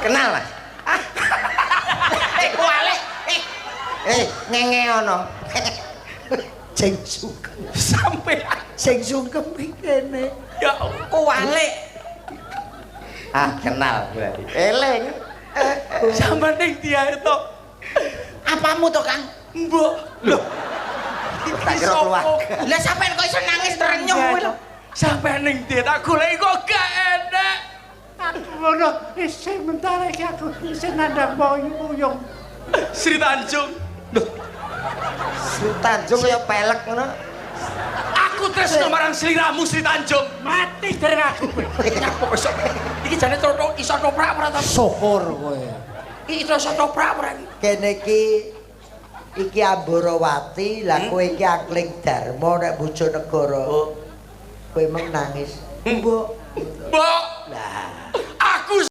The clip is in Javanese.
Kenal, Mas? Eh, kualik. Eh. Eh, ngenge ono. Sing sungkem. Sampean. Sing sungkem iki kene. Ya Allah. Kuwalik. Ah, kenal berarti. Eling. Sampean ning ndi ae to? Apamu to, Kang? Mbok. Lho. Tak kira keluarga. Lah sampean kok iso nangis trenyuh kuwi lho. Sampean ning ndi tak goleki kok gak enak. Aku ngono isih mentara iki aku isih nandang boyong. Sri Tanjung. Lho, Sri Tanjung kaya pelek ngono. Aku tresno marang sliramu Sri Tanjung. Mati dereng aku kowe. Nyapa kok iso? Iki jane troto iso toprak ora ta? Syukur kowe. Iki iso toprak ora iki? Kene iki iki Ambarawati, lah kowe iki Angling Darma nek Bojonegoro. Oh. Kowe meng nangis. Mbok. Mbok. Lah.